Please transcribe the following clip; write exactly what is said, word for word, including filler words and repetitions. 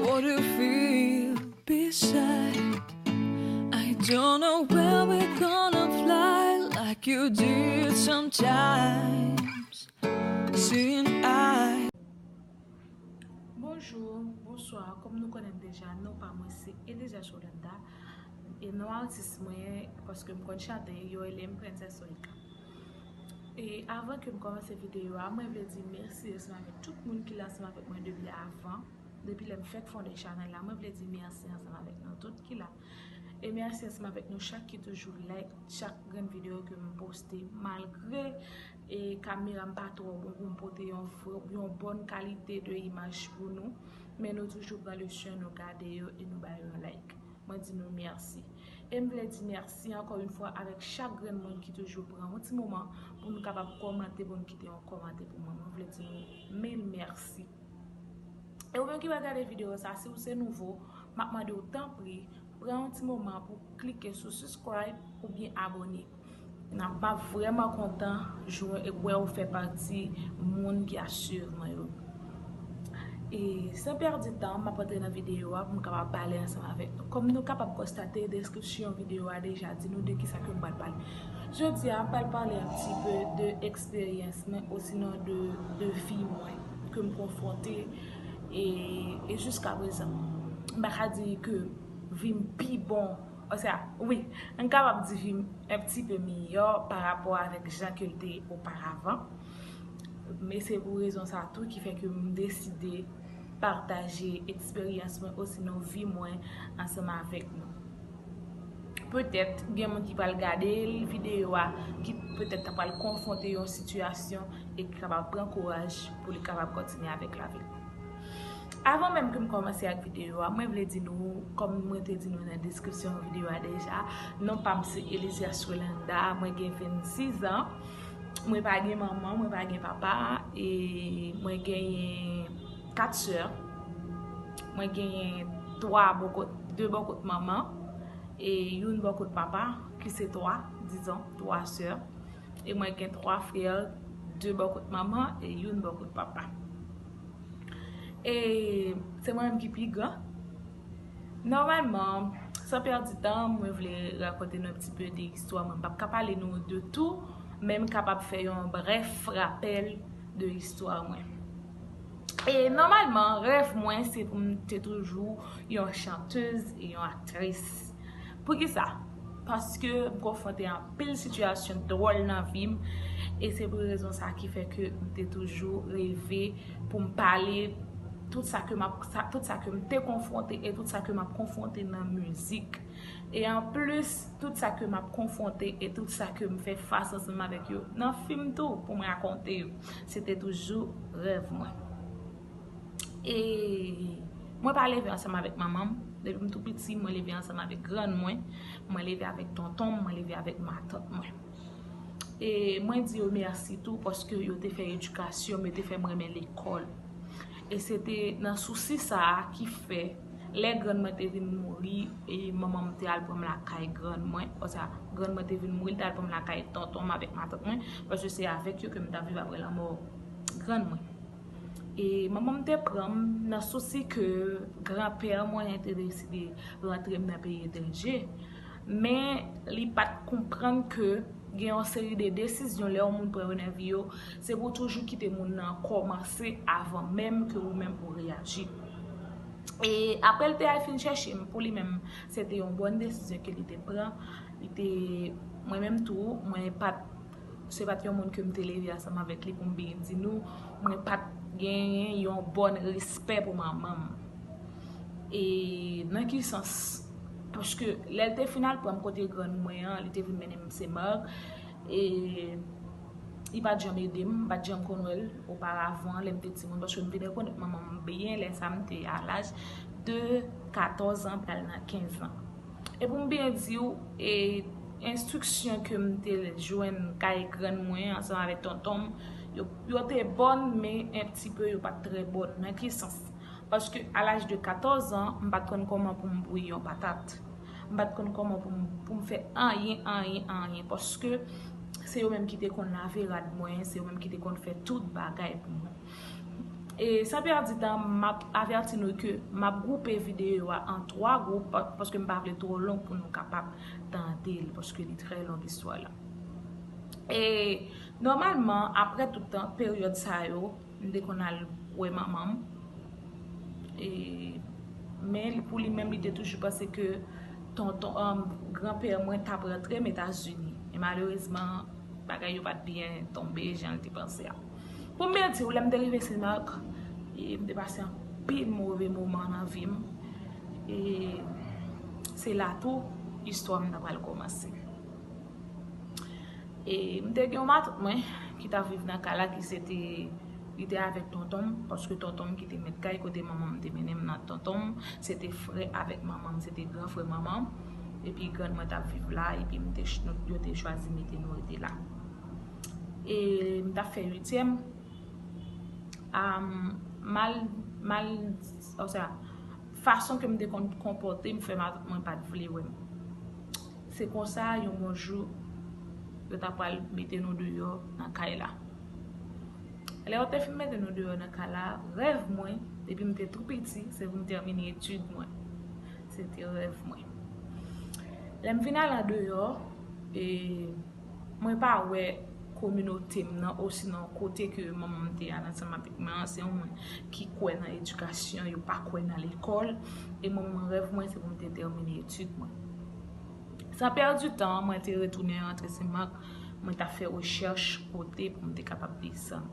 What do you feel beside? I don't know where we're gonna fly like you did sometimes. Seeing eye. Bonjou, bonswa, kòm nou konnen deja, non pa mwen se Elisa Cholanda. E non atis mwen, paske m konn chante, yo rele m Princess Oika. E avan ke m kòmanse videyo a, mwen vle di mèsi ansanm avèk tout moun ki la ansanm avèk mwen depi avan, depi lè m fèk fonde chanèl la. Mwen vle di mèsi ansanm avèk nou tout ki la. E mèsi ansanm avèk nou chak ki toujou like chak grenn videyo ke m poste, malgre e kamera m pa twò bon pou m pote yon, yon bòn kalite de imaj pou nou, men nou toujou pran le swen, nou gade yo e nou ba yo yon like. Mwen di nou mèsi. E m vle di mèsi ankò yon fwa avèk chak grenn moun ki toujou pran yon ti moman pou nou kapab kòmante, pou nou kite yon kòmante pou mwen. Mwen vle di nou mil mèsi. E ou menm ki pral gade videyo sa, si ou se nouvo, m ap mande w tanpri, pran yon ti moman pou klike sou subscribe oubyen abòne. N ap, m ap vrèman kontan jwenn, wè ou fè pati moun ki ap swiv mwen yo. E san pèdi tan, m ap antre nan videyo a pou m kapab pale ansanm avèk nou. Kòm nou kapab konstate, deskripsyon videyo a deja di nou de kisa ke m pral pale. Jodi a, m pral pale un petit peu de eksperyans mwen, osinon de, de vi mwen ke m konfwonte e, e jiska prezan. M pa ka di ke vi m pi bon. Osea, wi, m kapab di vi m un petit peu miyò pa rapò avèk jan ke l te oparavan. Men se pou rezon sa tou ki fè ke m deside pataje eksperyans mwen osinon vi mwen ansanm avèk nou. Petèt gen moun ki pral gade videyo a ki petèt ta pral konfwonte yon sitiyasyon e ki kapab pran kouraj pou li kapab kontinye avèk lavi l. Avan menm ke m kòmanse ak videyo a, mwen vle di nou, kòm mwen te di nou nan deskripsyon videyo a deja, non pa m se Elisa Cholanda, mwen gen vennsis an, mwen pa gen manman, mwen pa gen papa, e mwen genyen kat sè, mwen genyen twa bò kot, de bò kot manman, e youn bò kot papa, ki se twa, dizon, twa sè. E mwen gen twa frè, de bò kot manman e youn bò kot papa. E se mwen menm ki pi gran. Nòmalman, san pèdi tan, mwen vle rakonte nou un petit peu de istwa mwen. M p ap ka pale nou de tou, men m kapab fè yon brèf rapèl de istwa mwen. E nòmalman, rèv mwen se pou m te toujou yon chantèz e yon aktris. Poukisa? Paske m konfwonte anpil sitiyasyon dwòl nan vi m, e se pou rezon sa ki fè ke m te toujou reve pou m pale tout sa ke m ap, sa, tout sa ke m te konfwonte e tout sa ke m ap konfwonte nan mizik. E anplis, tout sa ke m ap konfwonte e tout sa ke m fè fas ansanm avèk yo nan fim tou pou m rakonte yo, se te toujou rèv mwen. E mwen pa leve ansanm avèk manman m. Depi m tou piti, mwen leve ansanm avèk grann mwen. Mwen leve avèk tonton m, mwen leve avèk matant mwen. E mwen di yo mèsi tou paske yo te fè edikasyon m, yo te fè m renmen lekòl. E se te nan sousi sa a ki fè, lè grann mwen te vin mouri, e manman m te al pran m lakay grann mwen, osea, grann mwen te vin mouri, l te al pran m lakay tonton m avèk matant mwen, paske se avèk yo ke m t ap viv apre lanmò grann mwen. E manman m te pran m nan sousi ke granpè mwen te deside rantre m nan peyi etranje. Men li pa t konprann ke gen yon seri de desizyon lè yon moun pran yo nan vi yo, se pou toujou kite moun nan kòmanse avan menm ke ou menm ou reyaji. E apre l te al fin chèche m pou li menm, se te yon bòn desizyon ke li te pran. Li te, mwen menm tou, mwen pa t, se pa t yon moun ke m te leve ansanm avèk li pou m byen di nou, mwen pa t genyen yon bòn respè pou manman m. E nan ki sans? Paske lè l te fin al pran m kote grann mwen an, li te vin mennen m Senmak, e li pa t janm ede m, m pa t janm konn wè l oparavan, lè m te timoun, paske m vin rekonèt manman m byen, lè sa m te a laj de katòz an, pral nan kenz an. E pou m byen di w, e enstriksyon ke m te jwenn kay grann mwen ansanm avèk tonton m, yo, yo te bòn, men un petit peu yo pa t trè bòn. Nan ki sans? Paske a laj de katòz an, m pa t konn kòman pou m bouyi yon patat. M pa t konn kòman pou m, pou m fè anyen, anyen, anyen. Paske se yo menm ki te konn lave rad mwen, se yo menm ki te konn fè tout bagay pou mwen. E san pèdi tan, m ap avèti nou ke m ap gwoupe videyo a an twa gwoup, pa- paske m pa vle twò long pou nou kapab tande l, paske li trè long istwa la. E nòmalman, apre tout tan, peryòd sa yo, m te konn al wè manman m. E, men li- pou li menm, li te toujou panse ke tonton, um, granpè mwen t ap rantre m Etazini. E malerezman, bagay yo pa t byen tonbe jan l te panse a. Pou m byen di w, lè m te rive Senmak, e m te pase anpil move moman nan vi m. E se la tou, istwa m ta pral kòmanse. E m te gen yon matant mwen ki t ap viv nan kay la, ki se te, li te avèk tonton m, paske tonton m ki te mèt kay kote manman m te mennen m nan tonton m, se te frè avèk manman m, se te gran frè manman m, epi grann mwen t ap viv la, epi m te, ch- nou- yo te chwazi mete nou rete la. E m t ap fè uityèm, um, mal, mal, osea, fason ke m te konn konpòte m fè matant mwen pa t vle wè m. Se konsa, yon bon jou, yo ta pral mete nou deyò nan kay la. Lè yo te fin mete nou deyò nan kay la, rèv mwen, depi m te tou piti, se pou m tèmine etid mwen. Se te rèv mwen. Lè m vin al andeyò, e mwen pa wè kominote m nan, osinon kote ke manman m te al ansanm avèk mwen an, se yon moun ki kwè nan edikasyon, yo pa kwè nan lekòl. E mwen, mwen, rèv mwen, se pou m te tèmine etid mwen. San pèdi tan, mwen te retounen rantre Senmak, mwen t ap fè rechèch kote pou m te kapab desann.